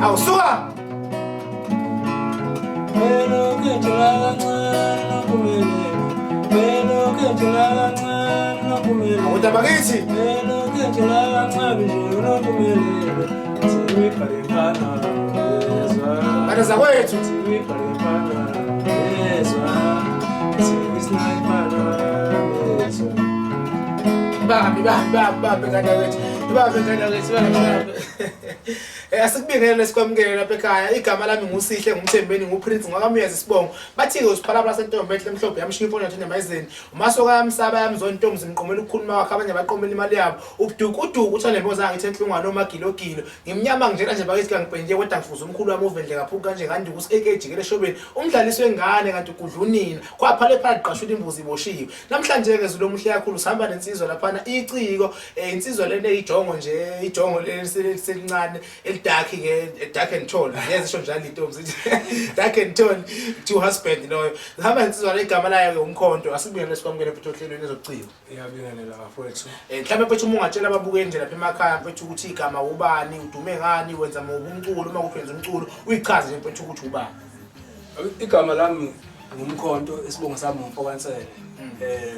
Awusuka! Awuta bakithi! Bana zakwethu! Bambi bambi bambi bambi ngane yakwethu. Bambi ngane yakwethu bambi bambi. Asikubingelele sikwamukele lapha ekhaya. Igama lami nguSihle nguMthembeni nguPrince ngwakamuyeza isibongo. Bathi-ke usiphalaphala sentombi enhle emhlophe yamshiya imfoni yathanda emayizeni. Umasoka yamsaba yamzona intombi zimqomela ukukhuluma kwakhe abanye baqomela imali yabo. Ubudukuduku uthanda imboza yangithi enhlungwane omagilogilo. Ngimnyama njena nje bakithi kangibhenje kodwa ngifuza umkhulu wami uvendle kaphuphu kanje kanduku uSK jikele eshobeni. Umdlalisi wengane kanti ugudla unina. Kwaphala phala gqashula imbuzi iboshiwe. Namhlanje ke Zulu omuhle kakhulu sihamba nensizwa laphana iciko insizwa lena eyijongo nje ijongo lelincane elidark ke dark and tall ngeze isho njalo intombi zithi dark and tall to husband loyo sihamba nensizwa le igama layo ke umkhonto asibuyele sikwamukele futhi ohlelweni ezobuciko. Iyabingelela bafowethu. Mhlawumbe mfethu uma ungatshela ababukeli nje lapha emakhaya mfethu ukuthi igama ubani udume ngani wenza muphi umculo uma kuthi wenza umculo uyichaze nje mfethu ukuthi ubani. Igama lami ngumkhonto isibongo sami ngumfokansele.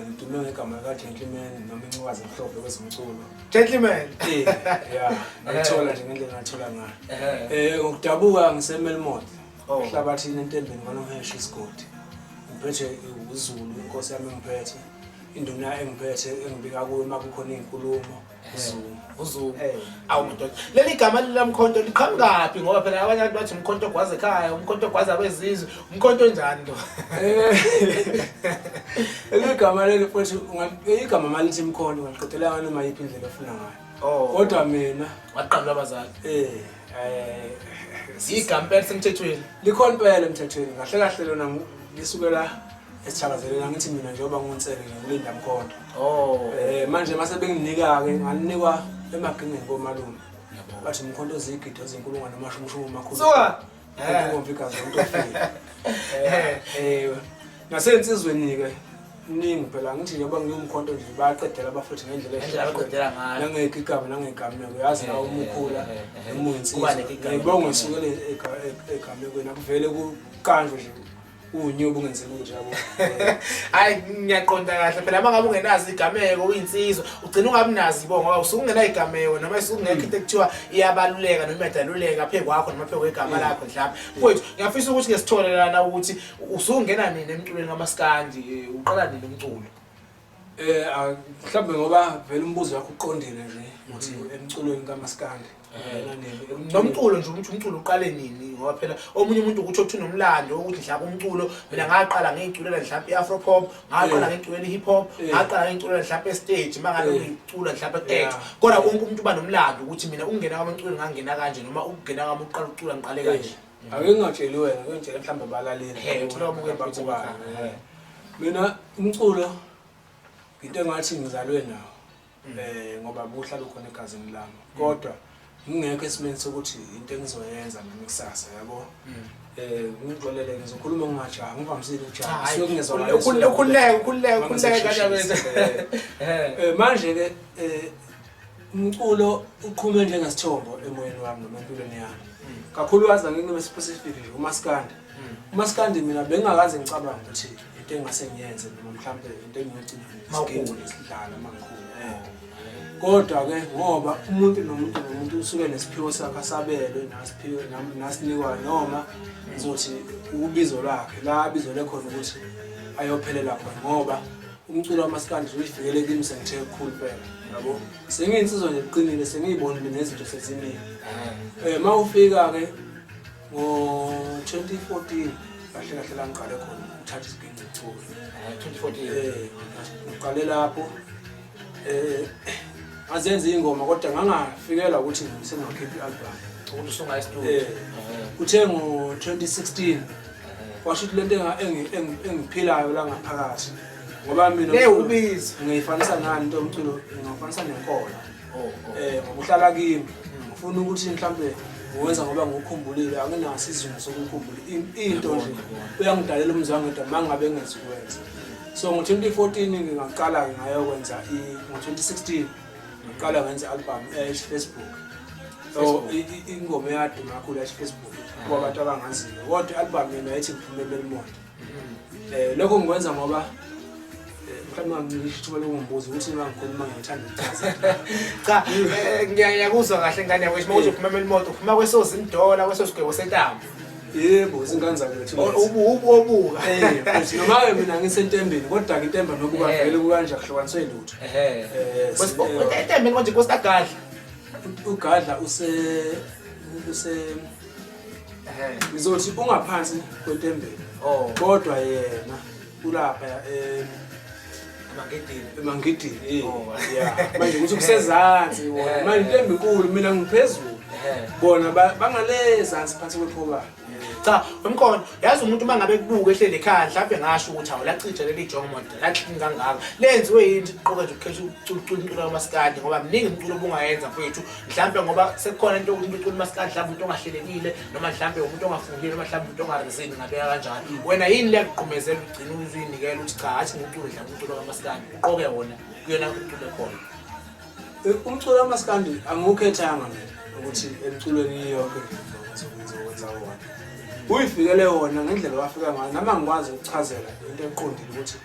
Ngidume ngegama lika gentleman noma incikazi emhlophe kwezomculo. Gentleman. Yeah, ngithola nje ngendlela ngathola ngayo. Ngokudabuka ngiseMelmoth. Oh. Ehlabathini entembeni kwaNoheshe isigodi. Ngiphethe uZulu inkosi yami engiphethe. Induna engiphethe engibika kuyo uma kukhona iy'nkulumo uZulu. uZulu. Awu madoda. Leli gama lilamkhonto liqhamukaphi ngoba phela abanye abantu bathi umkhonto ogwaza ekhaya, umkhonto ogwaza abezizwe, umkhonto onjani lo? Leli gama leli futhi igama malithi mkhonto ungaliqedela nganoma yiphi indlela ofuna ngayo. Oh. Kodwa mina Waqalwa abazali. Igama impela lisemthethweni. Likhona impela emthethweni. Kahle kahle lona lisukela esithakazelela ngithi mina njengoba ngiwunsele nje ngulinda mkhonto. Oh. Manje mase benginika ke nganinikwa emagingeni komalume. Bathi mkhonto ozigidi ozinkulungwane amashumushumi amakhulu. Suka. Ubomvu igazi lomuntu ofile. Nasensizweni ke ningi phela ngithi njengoba ngiwumkhonto nje bayaqedela abafethu ngendlela Ngendlela abaqedela ngayo. Nangegigaba nangegameko yazi nawe uma ukhula noma Kuba uyinsizwa. negigaba Ngibonga negameko. ngisukele egamekweni akuvele kuqanjwe nje unyobo ungenze lutho yabo. Hayi ngiyaqonda kahle phela uma ngabe ungenazo igameko uyinsizwa ugcina ungabi nazo ibongo ngoba usuke ungenayo igameko noma isuke ungekho into ekuthiwa iyabaluleka noma iyadaluleka phezu kwakho noma phezu kwegama lakho mhlawumbe. Mfowethu ngiyafisa ukuthi ke sithole lana ukuthi usungena nini emculweni kamaskandi, uqala nini umculo? Mhlawumbe ngoba vele umbuzo wakho uqondile nje ukuthi emculweni kamaskandi ungena nini? Nomculo nje ukuthi umculo uqale nini ngoba phela omunye umuntu ukuthi othi unomlando ukuthi mhlawumbe umculo mina ngaqala ngiyiculela mhlawumbe i-afro pop, ngaqala ngiyiculela i-hip hop, ngaqala ngiyiculela mhlawumbe e-stage mangabe ngicula mhlawumbe e-theatre. Kodwa wonke umuntu uba nomlando ukuthi mina ukungena kwami emculweni ngangena kanje noma ukungena kwami ukuqala ukucula ngiqale kanje. Ake ngingatsheli wena, ake ngitshele mhlawumbe abalaleli. Thola abukeli futhi Ababukayo. emakhaya. Mina umculo into engathi ngizalwe nawo. Ngoba buhlala ukhona egazini lami. Kodwa ngingekho esimeni sokuthi into engizoyenza mina kusasa yabo. Ngixolele ngizokhuluma ngingajahi, ngivamisile ukujaha. Hayi, Kusuke kungezwakali ukhululeke, ukhululeke, ukhululeke Mangizosheshisa. kanjalo. Manje ke umculo uqhume njengesithombo emoyeni wami noma empilweni yami. Kakhulukazi angeke ngibe specific nje umaskandi. Umaskandi mina bengingakaze ngicabange ukuthi into engase ngiyenze noma mhlambe into engiyogcina Mawukhula. ngisidlala mangikhula. Kodwa ke ngoba umuntu nomuntu nomuntu usuke nesiphiwo sakhe asabelwe nasiphiwe nasinikwa noma ngizothi ubizo lwakhe la abizelwe khona ukuthi ayophelela khona ngoba umculo wamaskandi uyifikele kimi sengithe kukhulu phela yabo. Sengiyinsizwa nje eqinile sengiyibonile nezinto seziningi. Mawufika ke ngo 2014 kahle kahle la ngiqale khona ukuthatha isiginci ngicule. 2014. Ngiqale lapho. Ngazenza ingoma kodwa ngangafikela ukuthi sengakhipha i-album. Ukuthi usungaya estudio. Kuthe ngo-2016 kwasho ukuthi lento engiphilayo la ngaphakathi ngoba mina Le ubizo. ngiyifanisa nani into yomculo, ngingafanisa nenkolo. Oh. Ngoba uhlala kimi, ngifuna ukuthi mhlambe ngiwenza ngoba ngiwukhumbulile, anginaso isizungu sokukhumbula into nje. Uyangidalela umzwangedwa uma ngabe ngenza ukwenza. So ngo-2014 ngingaqala-ke ngayokwenza ngo-2016 ngaqala ngenza i-album ethi Facebook. So ingoma eyaduma kakhulu yathi Facebook kwabantu abangaziyo, kodwa i-album yona yathi ngiphume eMelmont. Lokho ngikwenza ngoba mhlawumbe ngisho ithuba lokungibuza ukuthi uma ngikhuluma ngiyathanda ukuchaza. Cha, ngiyakuzwa kahle ngane yakwethu, uma uthi uphuma eMelmont uphuma kweSozimdola, kwesosigwebo sentambo. Yebo, izingane zakwethu. Obuka. Futhi noma-ke mina ngisentembeni, kodwa-ke intemba nobuka vele kukanje akuhlukaniswe lutho. Entembeni konje Nkosi kaGadla. UGadla use ngizothi ungaphansi kwentembeni. Kodwa yena ulapha Emangidini. Emangidini, eh. Yeah. Manje ukuthi kusezansi wona. Manje intembe inkulu, mina ngiphezulu. Bona bangale ezansi phansi kwephokana. Cha, umkhondo, yazi umuntu uma ngabe kubuka ehleli ekhaya mhlawumbe ngasho ukuthi awu lacija leli jongo model, laklini kangaka. Lenziwe yini iqoke nje ukukhetha ukucula umculo kamaskandi ngoba mningi umculo obungayenza mfowethu. Mhlawumbe ngoba sekukhona into yokuthi umuntu ucula umaskandi mhlawumbe umuntu ongahlelekile noma mhlawumbe umuntu ongafundile noma mhlawumbe umuntu ongarizini ngabeka kanjalo. Wena yini leyakugqumezela ugcine uzinikela ukuthi cha athi ngiwucule mhlawumbe umculo kamaskandi uqoke wona kuyona umculo ekhona. Umculo kamaskandi angiwukhethanga mina ukuthi emculweni yonke ngizokwenza wona. Uyifikele wona ngendlela wafika ngayo, nami angikwazi ukuchazela into eqondile ukuthi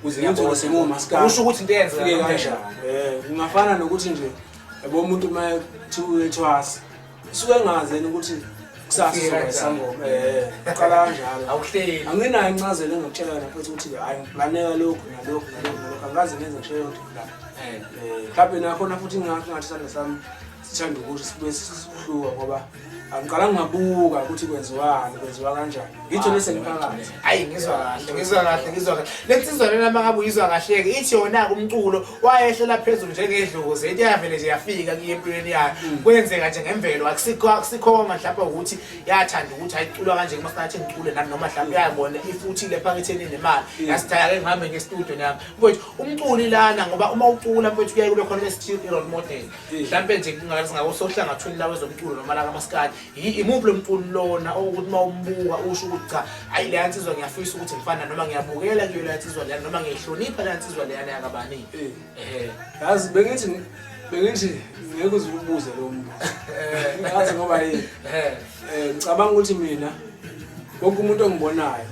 kuze ngithole sengumaskandi. Usho ukuthi into eyenzeka Fike kanjani? Kungafana nokuthi nje yabo umuntu uma kuthiwa uyethwasa usuke engazi yena ukuthi kusasa Ufike uzoba kanjani? isangoma. Uqala kanjalo. Awuhleli. Anginayo incazelo engakutshela yona futhi ukuthi hhayi ngiplaneka lokhu nalokhu nalokhu nalokhu, angikaze ngenze ngisho eyodwa plan. Mhlawumbe nakhona futhi ngathi isandla sami sithanda ukuthi sibe sihluka ngoba angiqala ngabuka ukuthi kwenziwani, kwenziwa kanjani. Ngitho sengiphakathi. Hayi ngizwa kahle, ngizwa kahle, ngizwa kahle. Le nsizwa lena uma ngabe uyizwa kahle-ke ithi yona-ke umculo wayehlela phezulu njengedlozi, into yavele nje yafika kuye empilweni yayo. Kwenzeka nje ngemvelo, akusikhoma mhlawumbe ukuthi yathanda ukuthi ayiculwa kanje uma singathi ngicule nami noma mhlawumbe uyayibona ifuthile ephaketheni nemali. Yasithi ake ngihambe nge-studio nami. Mfowethu umculi lana ngoba uma ucula mfowethu kuyaye kube khona esithi i-role model. Mhlawumbe nje kungathi singakosohlangathweni la wezomculo noma la kamaskandi. Imuphi lo mculo lona okuthi uma umbuka usho ukuthi cha hayi leya nsizwa ngiyafisa ukuthi ngifana noma ngiyabukela kuyo leya nsizwa leyana noma ngiyihlonipha leya nsizwa leyana yakabani. Yazi bengithi ngeke uze ubuze lo mbuzo. Yazi ngoba yini? Ngicabanga ukuthi mina wonke umuntu ongibonayo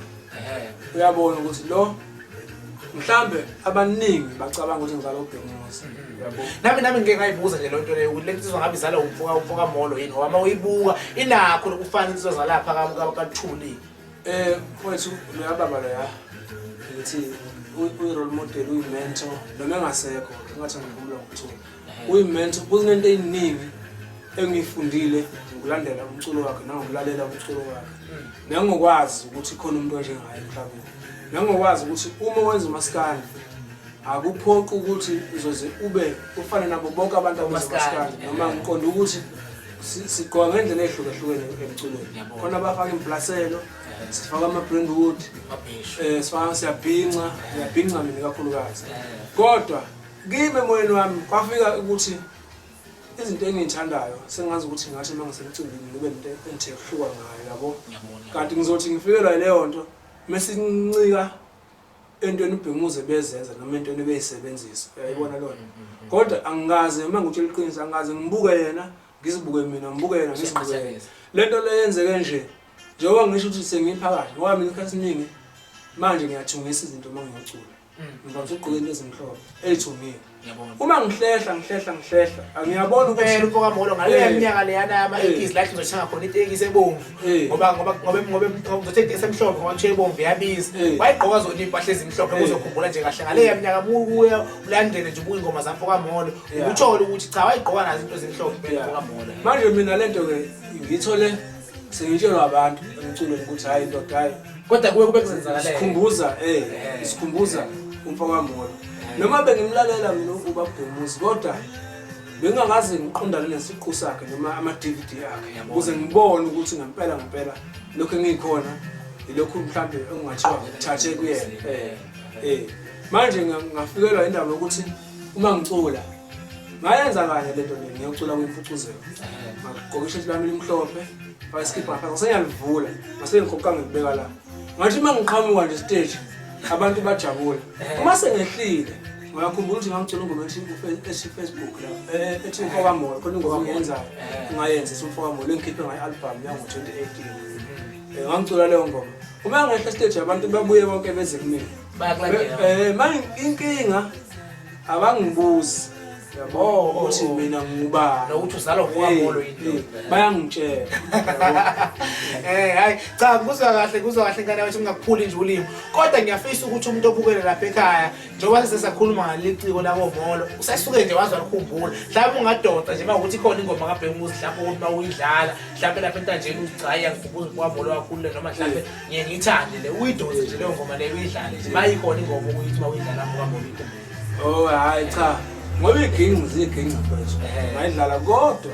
uyabona ukuthi lo mhlambe abaningi bacabanga ukuthi ngizalwa uBhekumuzi. Yabo. Nami ngike ngayibuza nje lonto leyo ukuthi le nsizwa ngabe izalwa umfoka Molo yini, ngoba uma uyibuka inakho lokufana insizwa zalapha kaThuli. Mfowethu loya baba loya ngithi uyi-role model, uyi-mentor, noma engasekho engathi ngiphumula ngokuthula. Uyi-mentor, kunento eyiningi engiyifundile ngokulandela umculo wakhe nangokulalela umculo wakhe. Nangokwazi ukuthi khona umuntu onjengaye emhlabeni. Nangokwazi ukuthi uma wenza umaskandi akuphoqi ukuthi uzoze ube ufane nabo bonke abantu abenza umaskandi, noma ngiqonda ukuthi sigqoka ngendlela ehlukahlukene emculweni. Khona abafaka implaselo, sifaka ama-Brentwood, sifaka siyabhinca, ngiyabhinca mina kakhulukazi. Kodwa kimi emoyeni wami kwafika ukuthi izinto engiyithandayo sengazi ukuthi ngathi uma ngisemcimbini ngibe nento engithe kuhluka ngayo, yabo. Kanti ngizothi ngifikelwa yileyo nto mesincika entweni uBhekumuzi bezenza noma entweni ebeyisebenzisa, uyayibona lona. Kodwa angikaze, uma ngikutshela iqiniso, angikaze ngibuke yena ngizibuke mina, ngibuke yena ngizibuke yena. Lento le yenzeke nje njengoba ngisho ukuthi sengiphakathi, ngoba mina isikhathi esiningi manje ngiyathungisa izinto uma ngiyocula. Ngivamise ukugqoka into ezimhlophe eyithungiwe. Uma ngihlehla ngihlehla ngihlehla angiyabona ukuthi Impela umfoka Molo ngaleya minyaka leyana yama-80s la ngizothenga khona itekisi ebomvu. Ngoba ngoba ngoba ngoba ngizothenga itekisi emhlophe ngoba kuthiwa ebomvu iyabiza. Wayegqoka zona iy'mpahla ezimhlophe uzokhumbula nje kahle ngaleya minyaka mukuya ulandele nje ubuka ingoma zamfoka Molo uthole ukuthi cha wayegqoka nazo into ezimhlophe impela umfoka Molo. Manje mina lento ke ngiyithole sengitshelwa abantu emculweni ukuthi hayi ndoda hayi. Kodwa kuye kube kuzenzakalela. Isikhumbuza umfoka Molo. Noma bengimlalela mina uBaba Bhekumuzi, kodwa Bengingakaze ngiqondane nesiqu sakhe noma ama-DVD akhe ukuze ngibone ukuthi ngempela ngempela lokhu engikhona yilokhu mhlambe engingathiwa ngithathe kuyena. Manje ngafikelwa indaba yokuthi uma ngicula ngayenza kanye lento le, ngiyocula kwimfucuzelo, ngagqoka ishirt lami limhlophe, faka isikibha ngaphansi, ngase ngiyalivula, ngase ngiqoqa ngilibeka la. Ngathi uma ngiqhamuka nje stage abantu bajabula. Uma sengehlile ngiyakhumbula ukuthi ngangicula ingoma ethi ethi Facebook la, ethi Mfokamolo, khona ingoma engiyenzayo ngayenza ethi Mfokamolo, engikhiphe ngayo i-album yango-2018. Ngangicula leyo ngoma. Uma ngehla stage abantu babuye bonke beze kumina. Bayakulandela. Manje inkinga abangibuzi yabo ukuthi mina ngubani nokuthi uzalwa umfokamolo yini. Bayangitshela. Hayi cha, kuzwa kahle, kuzwa kahle ngane yathi ungakuphuli nje ulimi. Kodwa ngiyafisa ukuthi umuntu obukele lapha ekhaya, njengoba sesakhuluma ngaleli ciko lakomolo, usesuke nje waze walikhumbula. Mhlawumbe ungadoda nje mawukuthi ikhona ingoma kaBhekumuzi mhlawumbe ukuthi mawuyidlala, mhlawumbe lapha entanjeni uzigcaya ngikhumbuza umfokamolo wakhulule, noma mhlawumbe ngiye ngiyithande le, uyidonse nje leyo ngoma leyo uyidlale nje. Mayikhona ingoma okuyithi mawuyidlala mfokamolo uyikhumbule. Oh hayi cha, ngoba iginci ziyiginci mfethu. Ngayidlala kodwa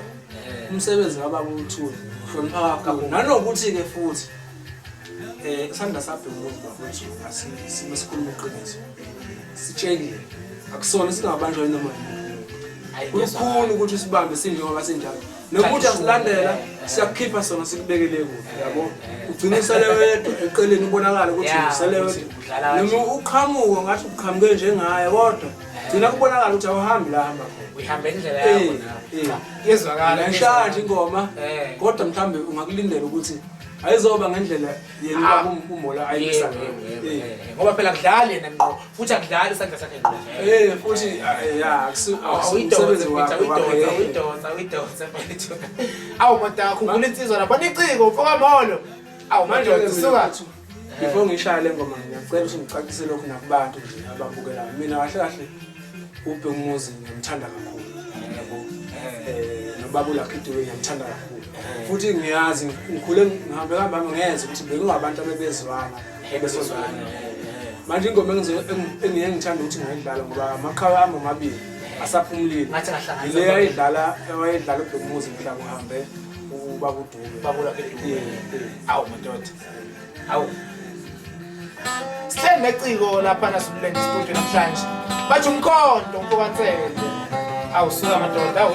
umsebenzi kababa uThuli uhlonipha kakhulu. Nanokuthi-ke futhi isandla saBhekumuzi bafowethu asisime, sikhuluma iqiniso, sitshekile, akusona singabanjwa noma yini. Kulukhuni ukuthi usibambe sinjengoba sinjalo, nokuthi asilandela siyakukhipha sona sikubekele kude, yabo, ugcina usale wedwa eqeleni, ubonakala ukuthi usale wedwa, noma uqhamuka ngathi uqhamuke njengaye, kodwa gcina kubonakala ukuthi awuhambi la hamba khona. Uyihambe indlela yakho nawe. Cha, kuyezwakala. Ngiyashaya nje ingoma, kodwa mhlawumbe ungakulindela ukuthi ayizoba ngendlela yena ubaba uMola ayimisa ngayo. Ngoba phela akudlali yena ngqo, futhi akudlali isandla sakhe ngqo. Futhi ya, umsebenzi wakhe. Awuyidonsa, awuyidonsa, awuyidonsa mfethu. Awu madaka, khumbula insizwa lapha, niciko mfokamolo. Awu manje suka. Before ngishaya le ngoma ngiyacela ukuthi ngicacise lokhu nakubantu nje ababukelayo. Mina kahle kahle uBhekumuzi ngiyamthanda kakhulu, yabo. Nobaba uLucky Dube ngiyamthanda kakhulu. Futhi ngiyazi ngikhule ngihambe kahamba ngenza ukuthi bekungabantu abebezwana, besozwana. Manje ingoma engiye ngithanda ukuthi ngayidlala ngoba amaqhawe ami omabili asaphumulile. Ngathi ngahlanganisa. Le ayidlala, wayedlala uBhekumuzi mhla kuhambe ubaba uDube. Ubaba uLucky Dube. Awu madoda. Awu. Sihleli neciko lapha naSululand studio namhlanje. Bathi umkhonto umfokaNsele. Awu suka madoda, awu.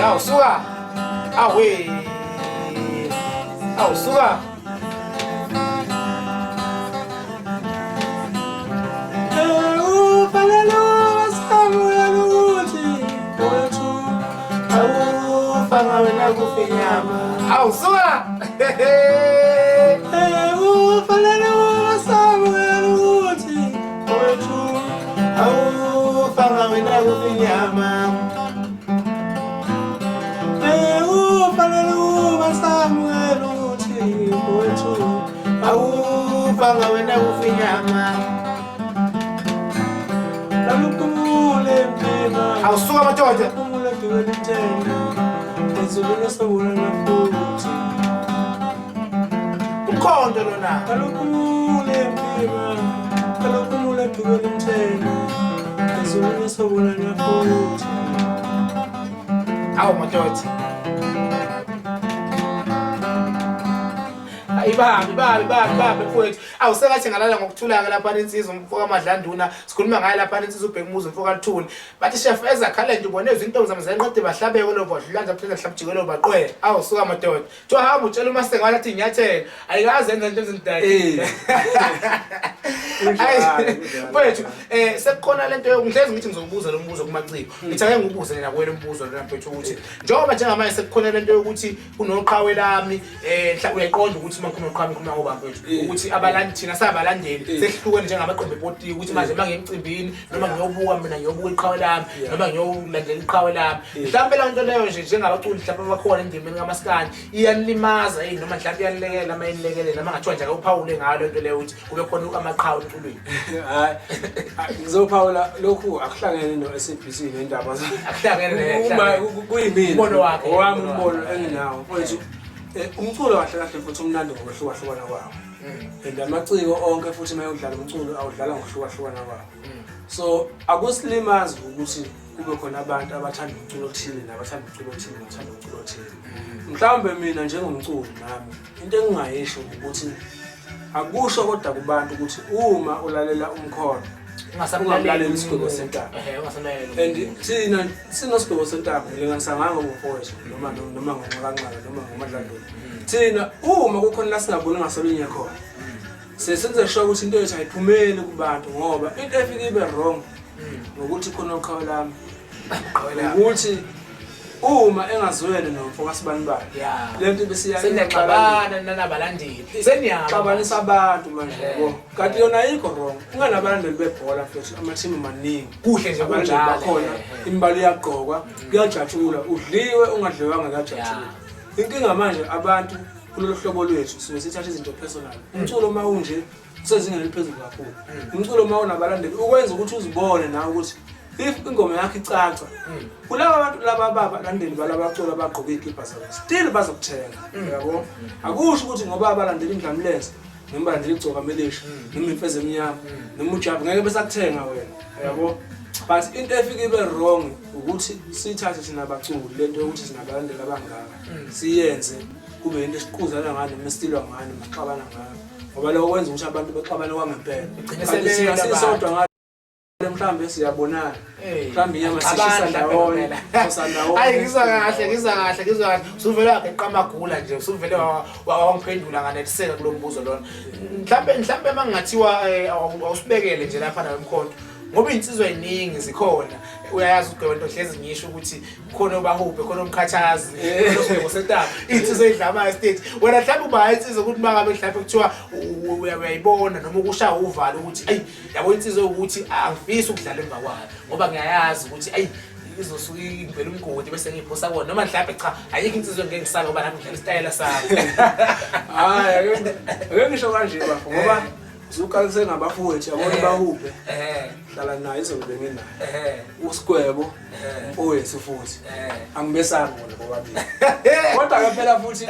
Awu suka. Awu. Awu suka. Awu suka. Awufanga wena kufinyama. Awufanga wena kufinyama. Awusuka madoda. Umkhonto lona. Awu madoda. Ibambe, ibambe, ibambe, ibambe mfowethu. Awu sengathi ngalala ngokuthula-ke lapha insizwa umfo kaMadlanduna. Sikhuluma ngaye lapha insizwa uBhekumuzi umfo kaLuthuli. Bathi chef ezakhala nje ubone izintombi zami zenqede bahlabeke lo badlula nje phela mhlawumbe baqwele. Awu suka madoda. Kuthiwa hamba utshela uMasenga wathi inyathelo. Ayikaze yenza into ezindakile. Mfowethu, sekukhona lento ngihlezi ngithi ngizokubuza lo mbuzo kumaciko. Ngithi ake ngikubuze nina kuwena umbuzo lona mfowethu ukuthi njengoba njengamanje sekukhona lento yokuthi kunoqhawe lami, uyayiqonda ukuthi uma kukhona uqhawe ngikhuluma ngoba mfowethu ukuthi abalandi thina sabalandeli sesihlukene njengamaqembu epolitiki ukuthi manje uma ngiyemcimbini noma ngiyobuka mina ngiyobuka iqhawe lami noma ngiyolandela iqhawe lami. Mhlawumbe leyo nto leyo nje njengabaculi mhlawumbe abakhona endimeni kamaskandi iyanilimaza yini noma mhlawumbe iyanilekelela uma inilekelela noma ngathiwa nje awuphawule ngayo le nto leyo ukuthi kube khona amaqhawe emculweni. Hayi, ngizophawula lokhu akuhlangene no-SABC nendaba. Akuhlangene. Uma kuyimina Umbono wakhe. Owami umbono enginawo mfowethu, umculo kahle kahle futhi umnandi ngokwehlukahlukana kwawo. And amaciko onke futhi uma eyodlala umculo awudlala ngokuhlukahlukana kwawo. So akusilimazi ukuthi Kube khona abantu abathanda umculo othile nabathanda umculo othile nabathanda umculo othile. Mhlawumbe mina njengomculi nami into engingayisho ukuthi akusho kodwa kubantu ukuthi uma ulalela umkhono ungamlaleli isigwebo sentambo. Ungasamlaleli. And thina sinosigwebo sentambo, ngilinganisa ngayo ngomfowethu noma ngonxakanxaka noma ngomadlandula. Thina uma kukhona la singaboni ngasolinye khona, sesenze sure ukuthi into yethu ayiphumeli kubantu, ngoba into efike ibe wrong ngokuthi khona uqhawe lami ukuthi uma engazwele nomfo kasibanibani lento bese Seniyaxabana nanabalandeli, seniyaxabanisa abantu manje, yabo. Kanti yona ayikho wrong. Unganabalandeli bebhola mfethu, amathimu maningi. Kuhle nje. Abalandeli Kunjalo. bakhona, imibala iyagqokwa, kuyajatshulwa, udliwe ungadliwanga kuyajatshulwa. Inkinga manje abantu kulolu hlobo lwethu suke sithatha izinto personal. Umculo uma unje usezingeni eliphezulu kakhulu. Umculo uma unabalandeli ukwenza ukuthi uzibone nawe ukuthi if ingoma yakho icaca kulaba bantu laba babalandeli balabaculi abagqoke iy'kibha zabo, still bazokuthenga, yabo. Akusho ukuthi ngoba abalandeli indlamlenze noma balandela igcokamelisha noma imfezi emnyama noma ujabu ngeke besakuthenga wena, yabo. But into efike ibe wrong ukuthi siyithathe thina baculi lento yokuthi sinabalandeli abangaka, siyenze kube into esiquzana ngayo noma esilwa ngayo noma sixabana ngayo, ngoba lokho kwenza ukuthi abantu bexabane kwangempela. Ugcine Kanti thina sebelwa sisodwa ngale mhlawumbe siyabonana, mhlawumbe inyama Axabana sishisa mhlawumbe ndawonye, ngempela. sosa ndawonye. Hayi, ngizwa kahle, ngizwa kahle, ngizwa kahle. Usuvele wageqa amagula nje, usuvele wangiphendula nganeliseka kulo mbuzo lona. Mhlambe uma kungathiwa awusibekele nje lapha nawe mkhonto, ngoba iy'nsizwa ey'ningi zikhona, uyayazi ugwebo nto hlezi ngisho ukuthi khona obahubhe, khona omkhathazi, khona osigwebo sentaba, iy'nsizwa ey'dlamayo stage. Wena mhlawumbe uba insizwa ukuthi uma ngabe mhlawumbe kuthiwa uyayibona noma ukushaya uvalo ukuthi ayi yabo insizwa ukuthi angifisi ukudlala emva kwayo ngoba ngiyayazi ukuthi ayi izosuke ingivela umgodi bese ngiyiphosa kuwona, noma mhlawumbe cha, ayikho insizwa engike ngisale ngoba nami ngidlala isitayela sami. Hayi, ake ngisho kanje bafo, ngoba usuqale sengabafowethu, yabona, bahubhe hlala naye izobe benginaye usigwebo umfowethu futhi angibesabi bona bobabili. Kodwa-ke phela futhi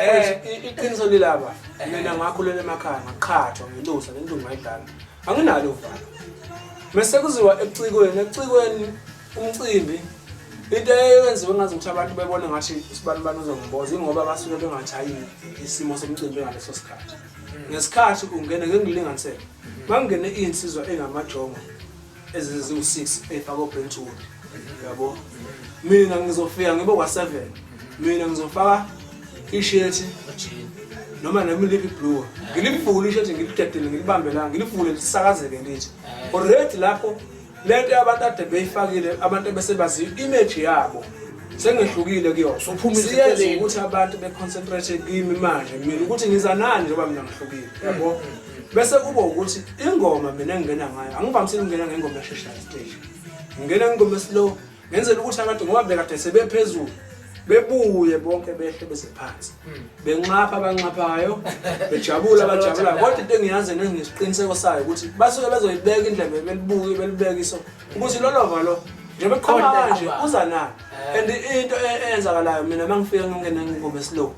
iqiniso lilaba, mina ngakhulela emakhaya, ngaqhathwa ngilusa nentombi ngayidlala, anginalo uvalo. Mese kuziwa ebucikweni umcimbi, into eyenziwe ngazi ukuthi abantu bebone ngathi usibani bani uzongimboza, ingoba basuke bengathi isimo somcimbi ngaleso sikhathi. Ngesikhathi ungene, ngeke ngilinganisele, makungene iy'nsizwa engamajongo eziwu-6 ey'fake o-Brentwood, yabo, mina ngizofika ngibe kwa-7, mina ngizofaka ishethi noma liphi ibhluwe, ngilivule ishethi, ngilidedele, ngilibambe la, ngilivule lisakazeke lithi already lapho lento yabantu ade beyifakile, abantu ebesebaziyo image yabo sengehlukile kuyona. Usuphumile Siyenza eceleni. ukuthi abantu beconcentrate kimi manje mina ukuthi ngiza nani njengoba mina ngihlukile, yabo. Bese kuba ukuthi ingoma mina engingena ngayo, angivamisile ukungena ngengoma esheshayo stage, ngingena ngengoma eslow ngenzela ukuthi abantu ngoba bekade sebephezulu bebuye bonke behle beze phansi, benxapha abanxaphayo, bejabula abajabulayo. Kodwa into engiyazi nenginesiqiniseko sayo ukuthi basuke bezoyibeka indlebe, belibuke, belibeke iso ukuthi lolo valo njengoba Khona eqhama kanje eqhamuka. uza nani. And into eyenzakalayo mina uma ngifika ngingene ngengoma eslow,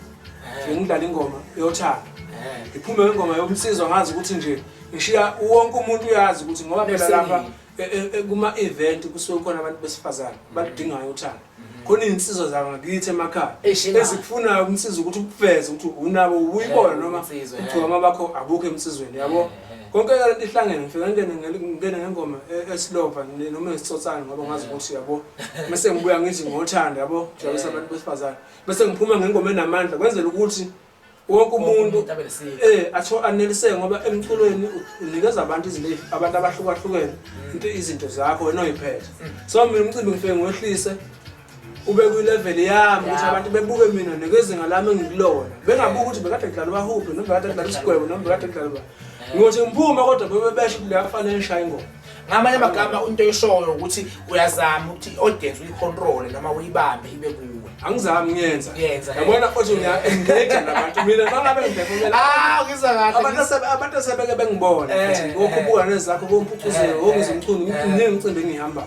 ngidlala ingoma yothando, ngiphume ngengoma yomsizwa, ngazi ukuthi nje ngishiya wonke umuntu uyazi ukuthi ngoba phela lapha kuma-event kusuke khona abantu besifazane baludingayo uthando, khona iy'nsizwa zangakithi emakhaya Ey'shingayo. ezikufunayo umsiza ukuthi ukuveze ukuthi unabo uyibona noma insizwa, ugcokama bakho abukho emsizweni, yabo. Konke ke lento ihlangene, ngifika ngingene ngengoma esilova noma esitsotsane ngoba ngazi ukuthi, yabo, bese ngibuya ngithi ngothando, yabo, jabulisa abantu besifazane, bese ngiphuma ngengoma enamandla kwenzela ukuthi wonke umuntu umuntu abe nesiko. Atho aneliseke, ngoba emculweni unikeza abantu izinto abantu abahlukahlukene into izinto zakho wena oyiphethe. So mina umcimbi ngifike ngiwehlise ube kwi-level yami ukuthi abantu bebuke mina nekezinga lami engikulona, bengabuki ukuthi bekade kudlala ubahubhe noma bekade kudlala isigwebo noma bekade kudlala ba. Ngiyothi ngiphuma kodwa bebe besho ukuthi leya kufanele ngishaye ingoma. Ngamanye amagama into oyishoyo ukuthi uyazama ukuthi i-audience uyicontrole noma uyibambe ibe kuwe. Angizami, ngiyenza. Uyenza, eh. Yabona futhi ngiya-engage nabantu mina mangabe ngiphefumela. Ah, ngizwa kahle. Abantu asebeke bengibona futhi kokhuphuka nezakho kompucuzelo, wongizwa umculo, miningi imicimbi engihamba,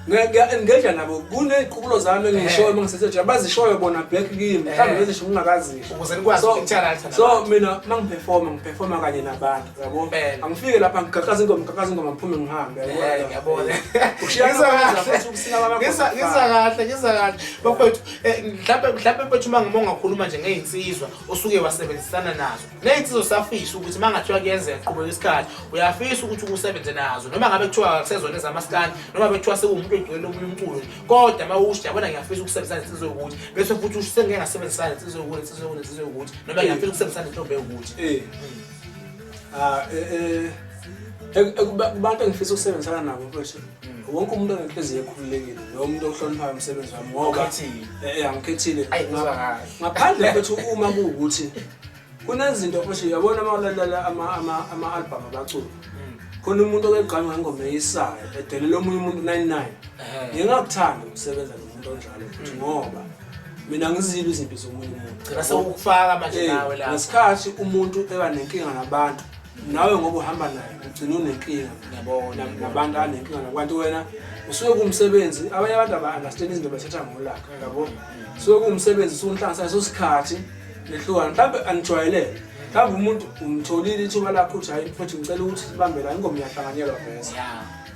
ngiya-engage nabo kuney'qubulo zami engishoyo uma ngiseseje abazishoyo bona back kimi, mhlawumbe bezisho ngingakazisho. Ukuze nikwazi uku-interact. So mina uma ngiphefoma, ngiphefoma kanye nabantu, yabo. Impela. Angifike lapha ngigaqaza ingoma, ngigaqaza ingoma, ngiphume ngihambe. Amakhambi, Eh, ngiyabona. Ushiyana Ngizwa kwabenza kahle. futhi ukusina kwamagogo Ngizwa kahle, ngizwa kahle. Bafethu, mhlambe mfethu uma ngima ungakhuluma nje ngey'nsizwa osuke wasebenzisana nazo. Ney'nsizwa usafisa ukuthi uma ngathiwa kuyenzeka qhubeka isikhathi, uyafisa ukuthi usebenze nazo. Noma ngabe kuthiwa akusezona ezamaskandi, noma bekuthiwa sekuwumuntu oyigcwele omunye umculo nje. Kodwa uma usho yabona ngiyafisa ukusebenzisana nensizwa yokuthi, bese futhi usho sengike ngasebenzisana nensizwa yokuthi, nensizwa yokuthi, nensizwa yokuthi, noma ngiyafisa ukusebenzisana nentombi yokuthi. Ah, kubantu engifisa ukusebenzisana nabo mfethu, wonke umuntu onenhliziyo ekhululekile noma umuntu ohloniphayo umsebenzi wami ngoba Awukhethile. Angikhethile. Ayi, ngizwa kahle. Ngaphandle mfethu uma kuwukuthi kunezinto mfethu, uyabona uma ulalela ama-album abaculi, khona umuntu okegqame ngengoma eyisayo edelela omunye umuntu 99. Ngingakuthanda ukusebenza nomuntu onjalo futhi ngoba mina ngizilwa izimpi zomunye umuntu. Gcina sewukufaka manje nawe la. Ngesikhathi umuntu eba nenkinga nabantu, nawe ngoba uhamba naye ugcina unenkinga. Ngiyabona. Nabantu anenkinga nabo. Kanti wena usuke kuwumsebenzi, abanye abantu aba-understand izinto bathatha ngolaka, yabo. Suke kuwumsebenzi, usuke unihlanganisa leso sikhathi nehlukana, mhlawumbe anijwayelene. Mhlawumbe umuntu umtholile ithuba lakho ukuthi hayi mfethu ngicela ukuthi sibambe la, ingoma iyahlanganyelwa vese.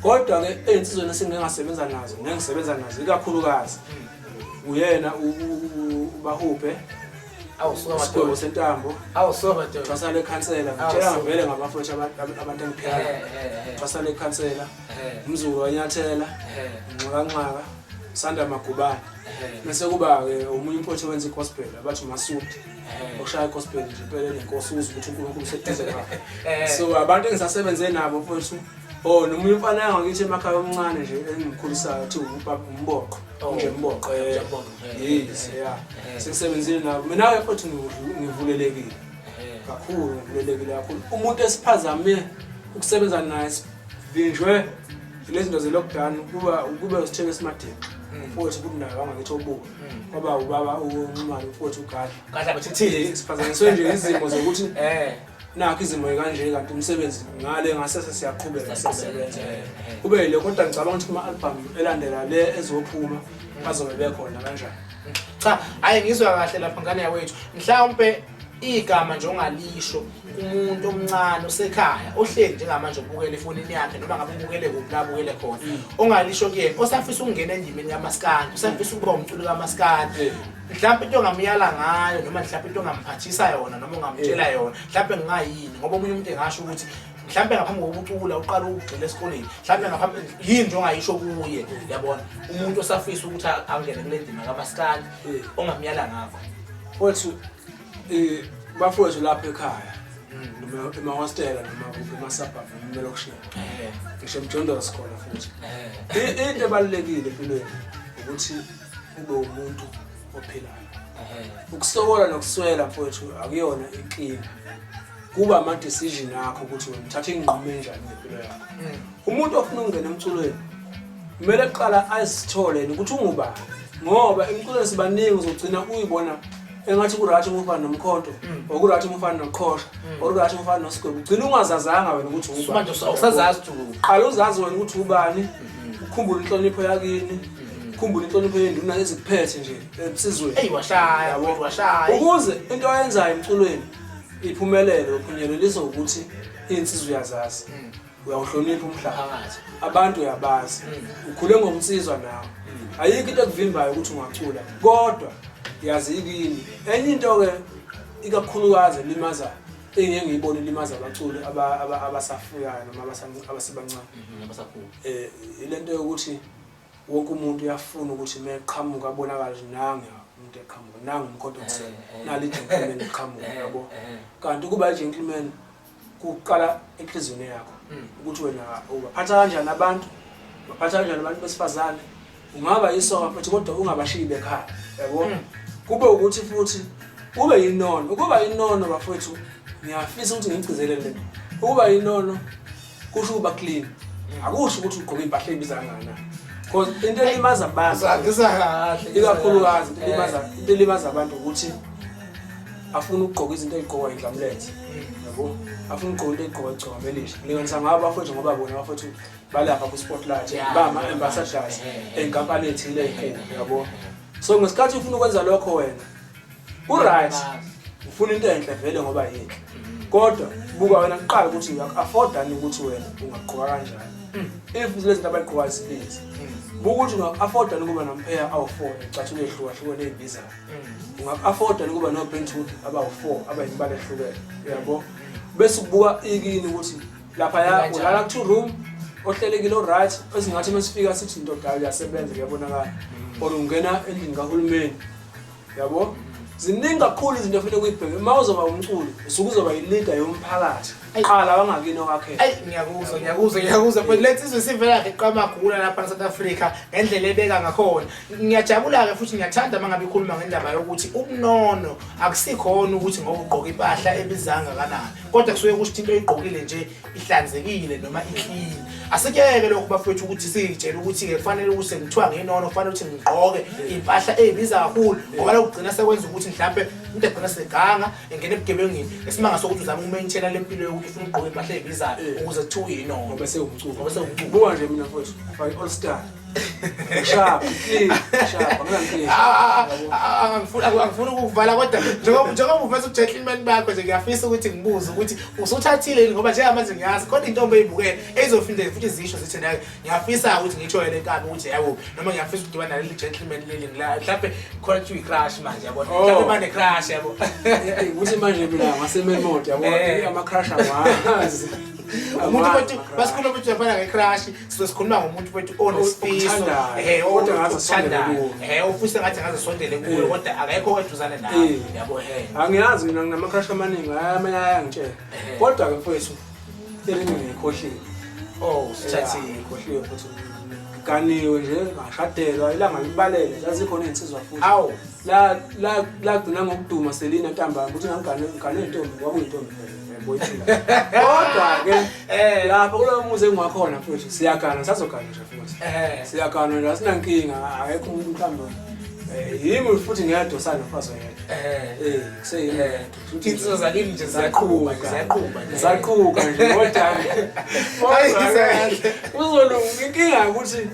Kodwa-ke ey'nsizweni esengike ngasebenza nazo, nengisebenza nazo ikakhulukazi, uyena uBahubhe. Awu, suka madoda. Isigwebo sentambo. Awu, suka madoda. Thwasa lekhansela. Awu, Ngitshela suka. vele ngabafowethu abantu engiphila nabo. Thwasa lekhansela. Umzukulu wanyathela. Nxakanxaka. Sanda Magubane. Bese kuba-ke omunye umfowethu owenza i-gospel, abathi uMasudi. Oshaya i-gospel nje impela enenkosi, uzwe ukuthi uNkulunkulu useduze kwakhe. So abantu engisasebenze nabo mfowethu, oh nomunye umfana wangakithi emakhaya omncane nje engimkhulisayo kuthiwa ubaba uMboqo. Oh, Nje Mboqo, nje Mboqo, Yes, yeah. Sengisebenzile nabo. Mina-ke futhi ngivulelekile kakhulu, ngivulelekile kakhulu. Umuntu esiphazame ukusebenza naye sivinjwe lezi zinto ze-lockdown, kube usithebe esimadini. Mfowethu kuthi naye wangakithi obuka. Kwaba ubaba uNxumalo, mfowethu uGadla. Gadla bathithile. Siphazanyiswe nje izimo zokuthi nakho izimo kanje kanti umsebenzi ngale ngasese siyaqhubeka siyasebenza. Kube yile, kodwa ngicabanga ukuthi kuma-album elandela le ezophuma bazobe bekhona kanjani. Cha, hayi ngizwa kahle lapha ngane yakwethu. Mhlawumbe igama nje ongalisho kumuntu omncane osekhaya ohleli njengamanje ubukele efonini yakhe noma ngabe ubukele kuphi la abukele khona, ongalisho kuyena osafisa ukungena endimeni kamaskandi, osafisa ukuba umculi kamaskandi, mhlawumbe into ongamyala ngayo noma mhlawumbe into ongamphathisa yona noma ongamtshela yona mhlawumbe ngingayini, ngoba omunye umuntu engasho ukuthi mhlawumbe ngaphambi kokucula uqala ukugxila esikoleni, mhlawumbe ngaphambi yini nje ongayisho kuye, yabona, umuntu osafisa ukuthi angene kule ndima kamaskandi ongamyala ngakho. Mfowethu, bafowethu lapha ekhaya noma emahostela noma kuphi ema-suburb noma emalokishini, ngisho emjondolo sikhona futhi. Into ebalulekile empilweni ukuthi ube umuntu ophilayo. Ukusokola nokuswela mfowethu akuyona inkinga, kuba ama-decision akho ukuthi wena uthatha inqumo enjani ngempilo yakho. Umuntu ofuna ukungena emculweni kumele kuqala azithole yena ukuthi ungubani, ngoba emculweni sibaningi, uzogcina uyibona engathi ku-right uma ufana noMkhonto, or ku-right uma ufana noQhosha, or ku-right uma ufana noSigwebo, ugcina ungazazanga wena ukuthi ubani. Manje awusazazi ukuthi ukuphi. Qala uzazi wena ukuthi ubani, ukhumbule inhlonipho yakini, ukhumbule inhlonipho yenduna ezikuphethe nje ebusizweni. Eyi, washaya, Yabo. washaya. Ukuze into oyenzayo emculweni iphumelele, uphunyeleliswa ukuthi iy'nsizwa uyazazi, uyawuhlonipha umhlaba, Phakathi. abantu uyabazi, ukhule ngomnsizwa nawe, ayikho into ekuvimbayo ukuthi ungacula, kodwa yazi ikini. Enye into-ke ikakhulukazi elimaza, engike ngiyibone ilimaza abaculi abasafikayo noma abasebancane, Abasakhula. Ile nto yokuthi wonke umuntu uyafuna ukuthi uma eqhamuka abonakale ukuthi nangu umuntu eqhamuka, nangu uMkhonto weSilo, nali i-gentleman eqhamuka, yabo. Kanti ukuba i-gentleman kuqala enhliziyweni yakho, ukuthi wena ubaphatha kanjani abantu, ubaphatha kanjani abantu besifazane. Ungaba yisoka futhi kodwa ungabashiyi bekhaya, yabo. Kube ukuthi futhi ube yinono. Ukuba yinono bafowethu, ngiyafisa ukuthi ngigcizelele le nto. Ukuba yinono kusho ukuba clean, akusho ukuthi ugqoke impahla ebiza kangakanani, because into elimaza abantu Ngizwa kahle. ikakhulukazi into elimaza abantu ukuthi afuna ukugqoka izinto ey'gqokwa yindlamlenze, yabo, afuna ukugqoka into ey'gqokwa igcokama elisha. Ngilinganisa ngabo abafowethu ngoba bona abafowethu balapha ku-spotlight, bama-ambassadors ey'nkampani ey'thile ey'nkulu, yabo. So ngesikhathi ufuna ukwenza lokho wena ku-right, ufuna into enhle vele ngoba yinhle, kodwa buka wena kuqala ukuthi uyaku-afforda yini ukuthi wena ungagqoka kanjani. If lezi zinto abayigqokayo zibiza, buka ukuthi ungaku-afforda yini ukuba nampheya awu-4 ecathulo ey'hlukahlukene ey'bizayo. Ungaku-afforda yini ukuba no-brentwood abawu-4 abayimibala ehlukene, uyabo? Bese ubuka ikini ukuthi laphaya Kanjani? ulala ku-two room ohlelekile o-right, esingathi uma sifika sithi indoda uyasebenza, kuyabonakala, or ungena endlini kahulumeni, yabo. Ziningi kakhulu izinto ofanele ukuyibheke uma uzoba umculi. Usuke uzoba yi-leader yomphakathi, qala wangakini owakhela. Ayi, ngiyakuzwa, ngiyakuzwa, ngiyakuzwa. But lethi izwe sivela ngeqamagula lapha e-South Africa ngendlela ebeka ngakhona. Ngiyajabula-ke futhi ngiyathanda uma ngabe ikhuluma ngendaba yokuthi ubunono akusikhona ukuthi ngoba ugqoka impahla ebiza kangakanani, kodwa kusuke kusho ukuthi into oyigqokile nje ihlanzekile noma i-clean. Asikuyeke lokhu bafowethu ukuthi siyitshele ukuthi-ke kufanele ukuthi sengithiwa nginono, kufanele ukuthi ngigqoke iy'mpahla ey'biza kakhulu, ngoba lokhu kugcina sekwenza ukuthi mhlampe umuntu agcina seganga engena ebugebengwini, esimanga sokuthi uzama uku-maintaina le mpilo yokuthi ufuna ukugqoka iy'mpahla ey'bizayo ukuze kuthiwe uyinono. Ngoba sewumculo. Ngoba sewumculo. Buka nje mina mfowethu, ngifake i-all star, sharp, clean, sharp, anginankinga. Angifuni ukukuvala, kodwa njengoba uveza ubu-gentleman bakho nje, ngiyafisa ukuthi ngibuze ukuthi usuthathile yini, ngoba njengamanje ngiyazi khona intombi eyibukele eyizophinde futhi zisho zithi naye ngiyafisa ukuthi ngiyithole le nkabi ukuthi yabo, noma ngiyafisa ukudibana naleli gentleman leli ngila, mhlawumbe khona kuthiwa i-crush manje, yabona. Oh. Mhlawumbe bane-crush, yabo. Ukuthi manje mina ngasememoto, yabo, ama-crush angiwazi. Umuntu mfethu, basikhuluma mfethu laphana nge-crush, sizobe sikhuluma ngomuntu mfethu onesifiso Okuthandayo, kodwa ngaze asondele okuthandayo. kuwe. Ofisa ngathi angaze asondele kuwe, kodwa akekho eduzane nawe, yabo he. Angiyazi, mina nginama-crush amaningi, hhayi, amanye ayangitshela. Kodwa-ke mfowethu, elinye ngiyikhohliwe. Oh, usithathile. Ngikhohliwe futhi, ngiganiwe nje, ngashadelwa, ilanga libalele, zazikhona iy'nsizwa futhi. Awu. La la lagcina ngokuduma selina ntambama ukuthi ngangigane ngigane intombi, kwakuyintombi phela, yabo, iphila. Kodwa-ke lapho kulowo muzi engiwakhona mfowethu, siyagana, sazogana nje futhi. Siyagana nje, asinankinga, akekho umuntu mhlawumbe yimi futhi ngedwa osanofazi oyedwa. Kuseyimi ngedwa. Insizwa zakini nje ziyaqhuba nje, ziyaqhuba nje. Zaqhuka nje, kodwa Hayi, kodwa uzolunga. Inkinga ukuthi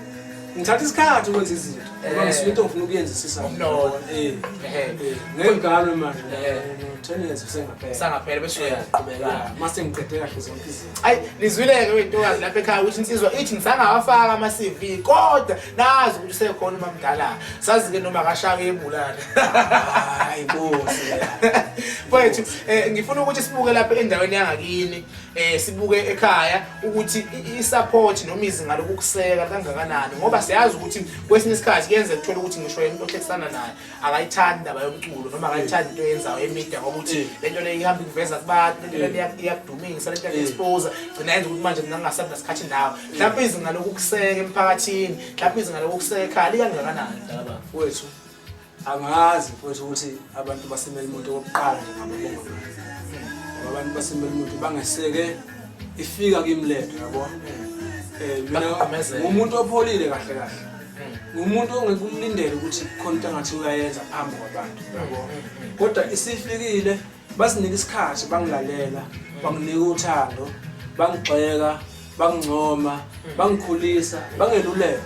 ngithatha isikhathi ukwenza izinto ngoba ngisuke into ngifuna ukuyenzisisa. Umnono. Ngeke ngiganwe manje. No 10 years usengaphela. Sangaphela bese uyaqhubeka. Mase ngiqede kahle zonke izinto. Ayi, nizwile-ke wey'ntokazi lapha ekhaya ukuthi insizwa ithi ngisangawafaka ama-CV, kodwa nazi ukuthi usekhona umamdala, sazi-ke noma akashake ebulala. Hayi bosi. Mfowethu, ngifuna ukuthi sibuke lapha endaweni yangakini, sibuke ekhaya ukuthi i-support noma izinga lokukuseka kangakanani, ngoba siyazi ukuthi kwesinye isikhathi kuyenzeka uthola ukuthi ngisho yena umuntu ohlekisana naye akayithandi indaba yomculo noma akayithandi into eyenzayo e-media, ngoba uthi le nto le ihamba ikuveza kubantu, le nto le iyakudumisa, le nto iyaku-expose, gcina yenza ukuthi manje mina ngingasabi nasikhathi nawe. Mhlawumbe izinga lokukuseka emphakathini, mhlawumbe izinga lokukuseka ekhaya likangakanani, mntakababa? Mfowethu, angazi mfowethu ukuthi abantu baseMelmoth, okokuqala nje ngababonga ngoba abantu baseMelmoth bangeseke ifika kimi lento, yabo. Mina Bakugqumezela. ngumuntu opholile kahle kahle, ngumuntu ongeke umlindele ukuthi khona into angathi uyayenza phambi kwabantu, yabo, kodwa isifikile, basinika isikhathi, bangilalela, banginika uthando, bangigxeka, bangincoma, bangikhulisa, bangeluleka.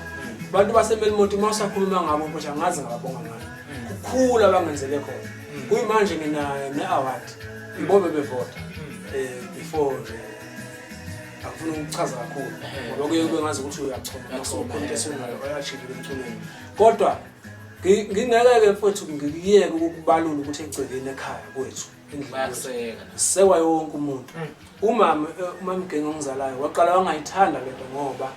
Abantu baseMelmoth, uma usakhuluma ngabo mfowethu, angazi ngababonga ngani, kukhulu abangenzele khona. Kuyimanje nginayo ne-award, ibo bebevota before nje. Angifuni ukuchaza kakhulu ngoba kuye kube ngazi ukuthi uyachoma masukhona into esunayo oya-achieve emculweni, kodwa ngingeke-ke mfowethu ngikuyeke ukubalula ukuthi egcekeni ekhaya kwethu, endlini kwethu, Bayakuseka. sekwa wonke umuntu. Umama, umamgenge ongizalayo, waqala wangayithanda lento ngoba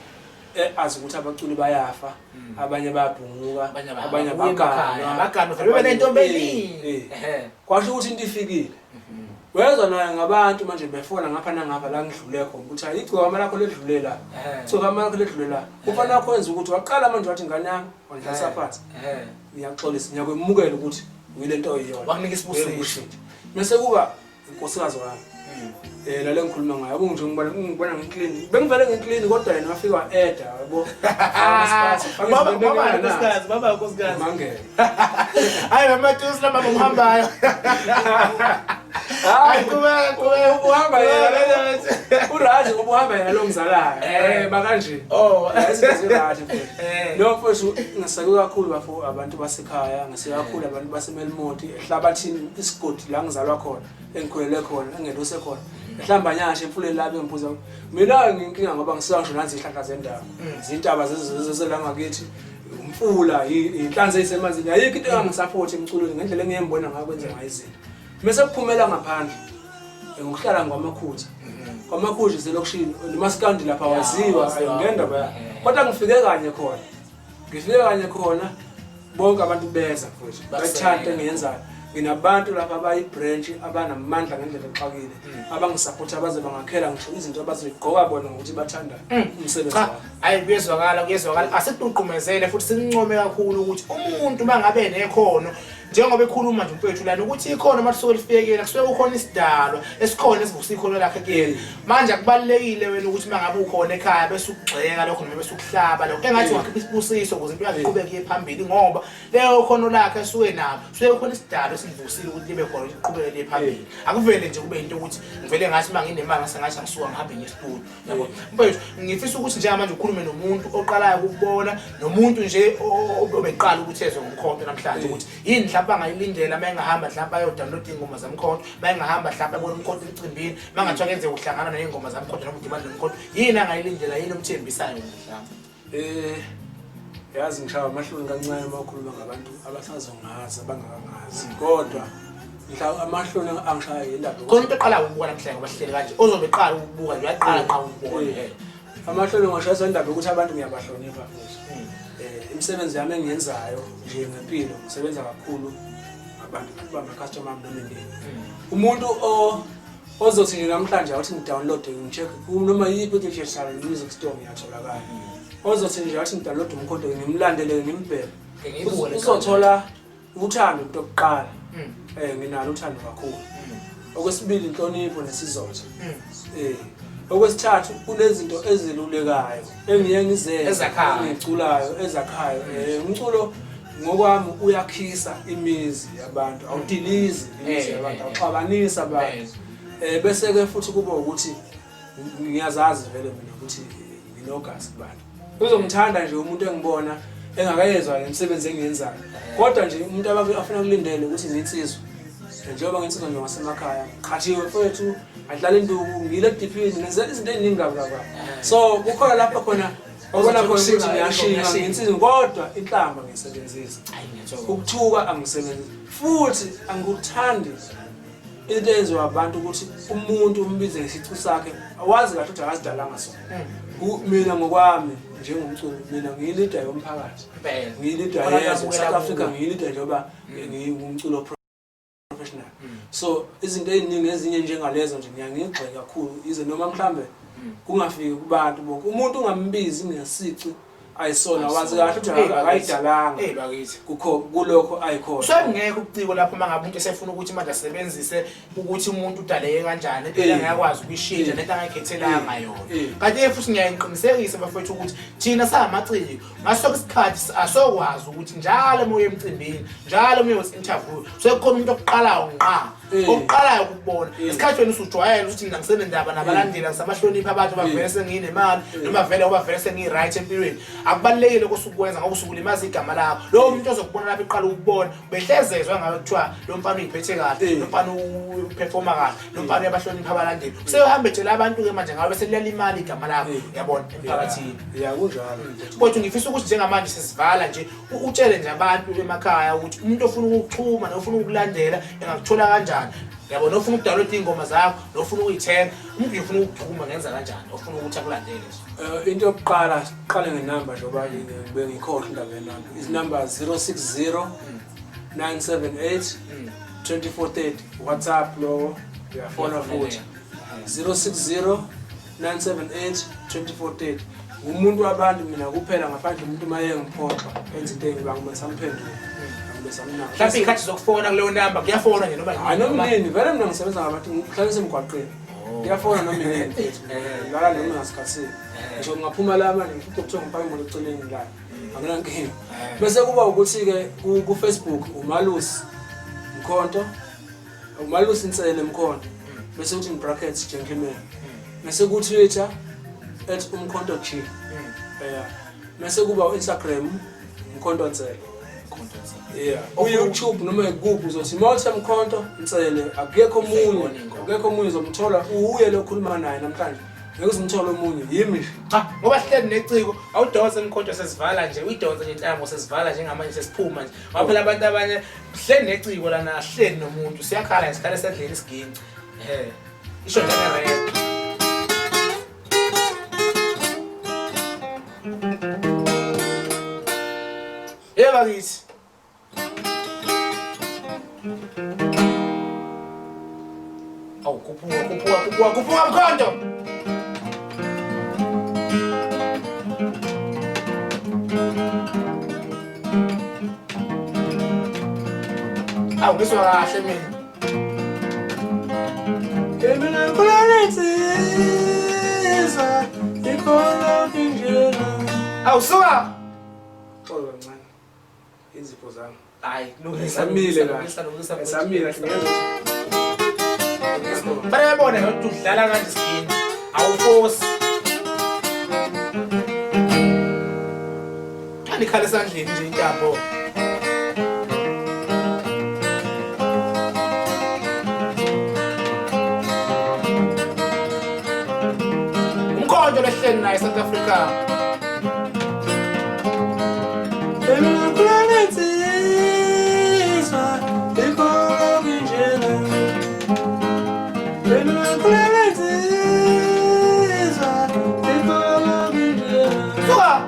azi ukuthi abaculi bayafa, abanye bayabhunguka, Abanye abanye ababuyi emakhaya, abaganwa. abaganwa vele bebe nentombi eningi. Kwasho ukuthi into ifikile, wezwa naye ngabantu manje befona ngapha nangapha la ngidlule khona ukuthi hayi, igcokama lakho ledlule la, igcokama lakho ledlule la. Umfana wakho wenza ukuthi waqala manje wathi, "Ngane yami," wandlalisa phansi, "ngiyaxolisa, ngiyakwemukela ukuthi uyile nto oyiyona." Wakunika isibusiso. Ngikushintshe. Bese kuba unkosikazi wami, lale ngikhuluma ngayo, yabo, nje ngibona ngi-clean, bengivele ngi-clean, kodwa yena wafika wa-eda, yabo. Baba, baba nkosikazi, baba nkosikazi. Mangena. Hayi, mamatusi la mama uhambayo. Hayi qhubeka qhubeka. Uhamba yena. Uraje ngoba uhamba yena lo ngizalayo. Eh. Eh bakanje. Oh. Izinto ziraje mfethu. Eh. Lo mfethu ngiseke kakhulu bafo abantu basekhaya, ngiseke kakhulu abantu baseMelmonti, ehlabathini isigodi la ngizalwa khona, engikhulele khona, engeluse khona. Ehlambanyashe emfuleni la bengiphuza. Mina nginkinga ngoba ngisuka ngisho nanzi izihlahla zendawo. Izintaba zezela ngakithi. Umfula, inhlanzi ezisemanzini. Ayikho into engangisaphothi emculweni ngendlela engiyembona ngayo kwenza ngayo izinto. Mase kuphumela ngaphandle ngokuhlala ngwamakhutha. Kwamakhutha iselokishini nomaskandi lapha waziwa ayongendaba ya. Kodwa ngifike kanye khona. Ngifike kanye khona bonke abantu beza futhi bathanda engiyenzayo. Nginabantu lapha abayi-branch abanamandla ngendlela exakile abangisapotha baze bangakhela ngisho izinto abazoyigqoka bona ngokuthi bathanda umsebenzi Cha, wami. hayi kuyezwakala kuyezwakala. Asikuqhumezele futhi sincome kakhulu ukuthi umuntu mangabe nekhono njengoba ekhuluma nje umfethu lana ukuthi ikhono uma lisuke lifikile kusuke kukhona isidalwa esikhona esivusa ikhono lakhe kuyena. Manje akubalulekile wena ukuthi mangabe ukhona ekhaya bese ukugxeka lokho noma bese ukuhlaba lokho. Engathi ungakhipha isibusiso ukuze impilo yakhe iqhubeke iye phambili ngoba leyo khono lakhe esuke nalo suke kukhona isidalo esimvusile ukuthi libe khona liqhubeke liye phambili. Akuvele nje kube into ukuthi ngivele ngathi uma nginemali ngase ngathi angisuka ngihambe ngiye studio. Yabo. Mfethu ngifisa ukuthi njengamanje ukhulume nomuntu oqalayo ukubona nomuntu nje obeqala ukuthi ezwe ngomkhonto namhlanje ukuthi yini mhlawumbe angayilindela uma engahamba mhlawumbe ayodownload iy'ngoma zamkhonto, uma engahamba mhlawumbe abone umkhonto emcimbini, uma ngathiwa kenzeka uhlangana ney'ngoma zamkhonto noma udibane nomkhonto, yini angayilindela yini omthembisayo wena mhlawumbe? Eh yazi ngishaya amahloni kancane uma ukhuluma ngabantu abasazongazi abangakangazi kodwa mhla amahloni angishaya yindaba Khona umuntu oqala ukubuka namhlanje ngoba sihleli kanje ozobe eqala ukubuka nje uyaqala qa ukubona. Amahloni ngishaya indaba yokuthi abantu ngiyabahlonipha futhi. Imisebenzi yami engiyenzayo nje ngempilo ngisebenza kakhulu ngabantu kuba ama-customer ami noma inini. Umuntu ozothi nje namhlanje awuthi ngidownload ngi-check noma yiphi digital music store ngiyatholakala. Ozothi nje athi ngidownload umkhonto ngimlandele ngimbheke. Ngiyibuke le Uzothola uthando into yokuqala. Nginalo uthando kakhulu. Okwesibili inhlonipho nesizotha. Okwesithathu kunezinto ezilulekayo engiye ngizenze Ezakhayo. engiculayo ezakhayo. Umculo ngokwami uyakhisa imizi yabantu, awudilizi imizi yabantu, awuxabanisi abantu. Bese ke futhi kuba ukuthi ngiyazazi vele mina ukuthi nginogazi kubantu. Uzongithanda nje umuntu engibona engakayezwa ngemisebenzi engiyenzayo. Kodwa nje umuntu afuna kulindele ukuthi ngiyinsizwa. Njengoba nginsizwa nje wasemakhaya, ngiqhathiwe mfethu, adlala induku, ngile ediphini, ngenza izinto eziningi kabi kabi. So kukhona lapho khona obona khona ukuthi ngiyashinga nginsizwa kodwa inhlamba ngiyisebenzisa. Ukuthuka angisebenzisi. Futhi angikuthandi into eyenziwa abantu ukuthi umuntu umbize ngesicu sakhe awazi kahle ukuthi akazidalanga sona. Mina ngokwami njengomculi mina ngiyilida yomphakathi. Ngiyilida yezwe South Africa, ngiyilida njengoba ngingumculo professional. So izinto eziningi ezinye njengalezo nje ngiyangigxeka kakhulu ize noma mhlambe kungafiki kubantu bonke. Umuntu ungambizi ngesici ayisona wazi kahle ukuthi akayidalanga. Hey bakithi. Kukho kulokho ayikhona. Sekungekho ubuciko lapho uma ngabe umuntu esefuna ukuthi manje asebenzise ukuthi umuntu udaleke kanjani impela ngiyakwazi ukuyishintsha lento angayikhethelanga yona. Kanti futhi ngiyayiqinisekisa bafethu ukuthi thina samaciko ngaso sonke isikhathi asokwazi ukuthi njalo uma uye emcimbini, njalo uma uyothi interview, sekukhona umuntu okuqalayo ngqa. Okuqalayo ukubona. Isikhathi wena usujwayele ukuthi mina ngisenendaba nabalandeli, ngisabahlonipha abantu bavele senginemali noma vele ngoba vele sengiyi-right empilweni. Akubalulekile osukwenza ngoba usukulimaza igama lakho. Lowo muntu ozokubona lapho eqala ukubona behlezezwa ngawe kuthiwa lo mfana uyiphethe kahle, lo mfana uperforma kahle, lo mfana uyabahlonipha abalandeli. Useyohamba etshela abantu ke manje ngawe bese liyalimala igama lakho, uyabona emphakathini. Ya kunjalo. Kodwa ngifisa ukuthi njengamanje sesivala nje utshele nje abantu emakhaya ukuthi umuntu ofuna ukukuxhuma nofuna ukukulandela engakuthola kanjani. Yabo nofuna ukudownload iy'ngoma zakho, nofuna ukuyithenga, umuntu nje ufuna ukukuxhuma ngenza kanjani ofuna ukuthi akulandele nje. Into yokuqala siqale ngenamba njengoba bengikhohlwa indaba yenamba. Izinamba 060 978 2430 WhatsApp lowo uyafona futhi. 060 978 2430. Ngumuntu wabantu mina kuphela ngaphandle umuntu uma engiphoxa enza into engiba ngibe samphendula. Ngibe samnaka. Mhlawumbe iy'khathi zokufona kuleyo namba kuyafona nje noma Hayi noma nini vele mina ngisebenza ngabantu ngihlala emgwaqeni. Kuyafona noma nini mfethu. Lala noma ngasikhathini. Ngisho ngingaphuma la manje ngifice kuthiwa ngipake imoto eceleni la. Akunankinga. Bese kuba ukuthi ke ku Facebook uMalusi Mkhonto. Umalusi Nsele Mkhonto. Bese kuthi in brackets gentleman. Bese ku Twitter @umkhonto G. Yeah. Bese kuba u-Instagram Mkhonto Nsele. Mkhonto Nsele. Yeah. Ku-YouTube noma ikuphi uzothi mawuthi Mkhonto Nsele akekho omunye, akekho omunye uzomthola uye lo okhuluma naye namhlanje. Ngeke uzumthole omunye yimi nje. Cha, ngoba sihleli neciko, awudonse Mkhonto sesivala nje, uyidonse nje intambo sesivala njengamanje sesiphuma nje. Ngoba phela abantu abanye sihleli neciko lana, asihleli nomuntu, siyakhala nje sikhala esedleni isiginci. Ehhe. Isho njenge-rap. Yebo bakithi. Awu khuphuka khuphuka khuphuka khuphuka Mkhonto. Awu ngizwa kahle mina. Mina ngikhuleletsizwa ikhona injena. Awu suka. Xolo kancane. Izipho zami. Hayi, lungisa. Samile kahle. Lungisa lungisa. Samile kahle ngezwe. Bayabona ukuthi udlala kanje skin. Awufosi. Anikhala esandleni nje intambo. Umkhonto lehleli naye South Africa. Suka!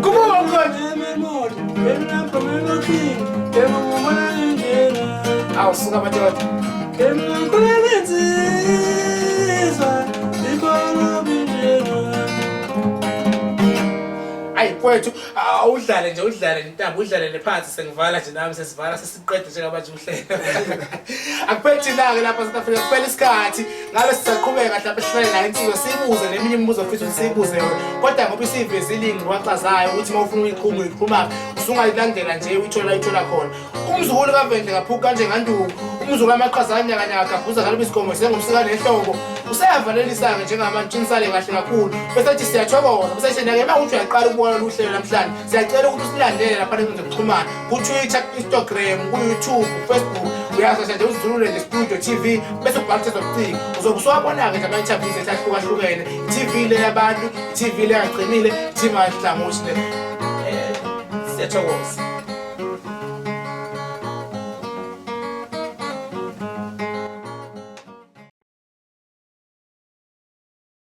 Kubuka mkhonto. Awu suka madoda. Ayi mfowethu awudlale nje udlale nje intambo udlalele phansi sengivala nje nami sesivala sesiqede njengamanje uhlelo. Akupheli thina-ke lapha South Africa kuphela isikhathi ngabe sisaqhubeka mhlawumbe sihlale nayo insizwa siyibuze neminye imibuzo futhi ukuthi siyibuze yona kodwa ngoba isivezile iy'ngxwaxa zayo ukuthi uma ufuna uyiqhuma uyiqhumaphi usungayilandela nje uyithola uyithola khona. Umzukulu kaVendle kaphuki kanje nganduku umzukulu amaqhaza anyakanyaka gabhuza ngaloba isigomo sengumsika nehlobo useyavalelisa-ke njengamanje unisale kahle kakhulu bese ethi siyathokoza bese ethi nake uma uthi uyaqala ukubona lolu hlelo namhlanje siyacela ukuthi usilandele lapha nezinto zokuxhumana ku-Twitter, ku-Instagram, ku-YouTube, ku-Facebook uyashesha nje uzizulule nje Studio TV bese ubhala ukuthi ezobuciko uzobe usuwabona-ke nje ama-interviews ethu ahlukahlukene i-TV le yabantu i-TV le yagcinile i-TV mahlangothi le siyathokoza.